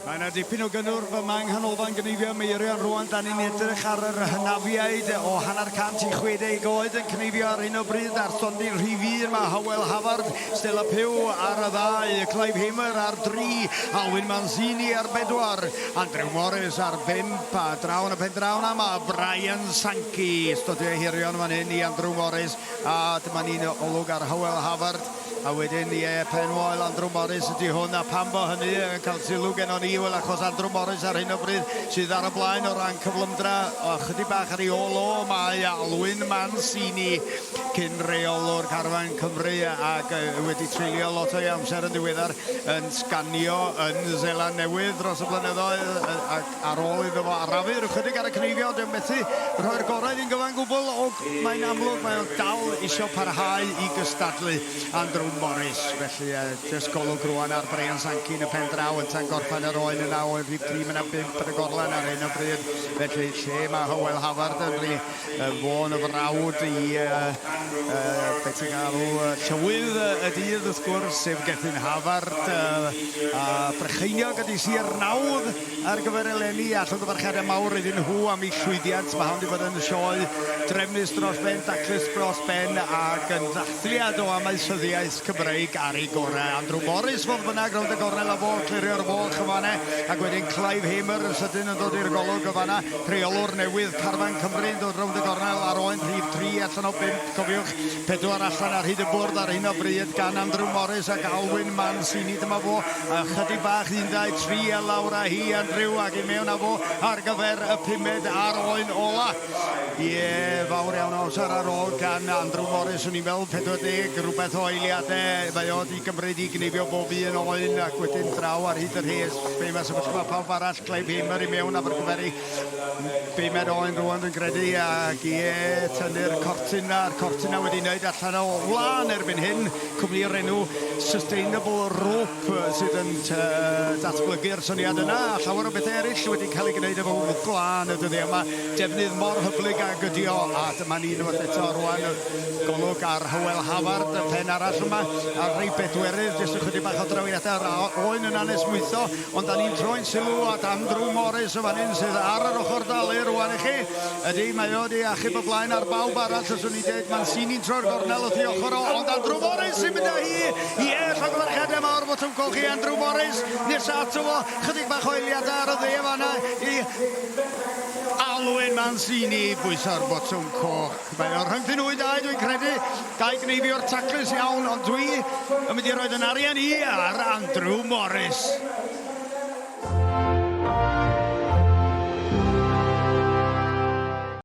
Mae yna dipyn o gynnwrf yma yng Nghanolfan Gneifio Meirion rwan. Da ni'n edrych ar yr hynafiaid o hanner cant i 60 oed yn cneifio ar hyn o bryd. Ar stondin rhif un mae Hywel Havard, Stella Pugh ar y ddau, Clive Hamer ar dri, Alwyn Manzini ar bedwar, Andrew Morris ar bump, a draw yn y pen draw 'na mae Brian Sankey. Stodiau hirion fan hyn i Andrew Morris, a dyma ni'n olwg ar Hywel Havard. A wedyn, ie, pen wael Andrew Morris ydy hwn, a pam bo hynny yn cael sylw gennon ni, wel achos Andrew Morris ar hyn o bryd sydd ar y blaen o ran cyflymdra, a chydig bach ar ei ôl o mae Alwyn Mancini, cyn reolwr carfan Cymru ac wedi treulio lot o'i amser yn ddiweddar yn sganio yn Seland Newydd dros y blynyddoedd, ac ar ôl iddo fo arafu rhyw chydig ar y cneifio, dio'n methu rhoi'r gorau iddi'n gyfan gwbl, o, mae'n amlwg mae o'n dal isio parhau i gystadlu Andrew Morris. Felly, jyst golwg rwan ar Brian Sankey yn y pen draw, ynta'n gorffen yr oen yna, oen rhif 3, mae 'na bump yn y gorlan ar hyn o bryd. Felly, lle mae Hywel Havard yn rhy fo'n frawd i, be ti'n galw, llywydd y dydd wrth gwrs, sef Gethin Havard, a Brycheiniog ydy sir nawdd ar gyfer eleni, a llongyfarchiadau mawr iddyn nhw am eu llwyddiant. Mae hon wedi bod yn sioe drefnus dros ben, daclus dros ben, ac yn ddathliad o amaethyddiaeth Cymreig ar ei gorau. Andrew Morris, fodd bynnag, rownd y gornel â fo, clirio'r moch yn fan'na, ac wedyn Clive Hamer yn sydyn yn dod i'r golwg yn fan'na. Rheolwr newydd Carfan Cymru yn dod rownd y gornel ar oen rhif 3 allan o 5, cofiwch, pedwar allan ar hyd y bwrdd ar hyn o bryd gan Andrew Morris ac Alwyn Mancini. Dyma fo, ychydig bach, 1, 2, 3 a lawr â hi, Andrew, ac i mewn â fo ar gyfer y pumed a'r oen ola. Ie, fawr iawn o amser ar ôl gan Andrew Morris, o'n i'n meddwl 40 rhywbeth o eiliadau, mae o 'di gymryd i gneifio bob un oen ac wedyn draw ar hyd y rhes. Be mae sefyllfa pawb arall, Clive Hamer i mewn Abercyferi. Bumed oen rwan dwi'n credu ac ie, tynnu'r cortyn 'na, a'r cortyn 'na wedi wneud allan o wlân erbyn hyn, cwmni o'r enw Sustainable Rope sydd yn datblygu'r syniad yna, a llawer o bethau eraill wedi cael eu gwneud efo gwlân y dyddiau yma. Defnydd mor hyblyg ag ydi o, a dyma ni unwaith eto rwan, golwg ar Hywel Havard, y pen arall yma, a'r rhei bedwerydd, jyst ychydig bach o drawiadau, yr oen yn anesmwytho, Ond da ni'n troi'n sylw at Andrew Morris yn fan hyn sydd ar yr ochr dalu rwan i chi. Ydy, mae o wedi achub y blaen ar bawb arall, os o'n i'n dweud. Mancini'n troi'r gornel wrth ei ochr o, ond Andrew Morris sy'n mynd â hi. Ie, llongyfarchiadau mawr, botwm coch i Andrew Morris. Nesa ato fo, chydig bach o eiliadau ar y dde fanna i Alwyn Mancini bwyso'r botwm coch. Mae o rhyngddyn nhw i ddau dwi'n credu. Dau gneifiwr taclus iawn, ond dwi yn mynd i roed yn arian i ar Andrew Morris.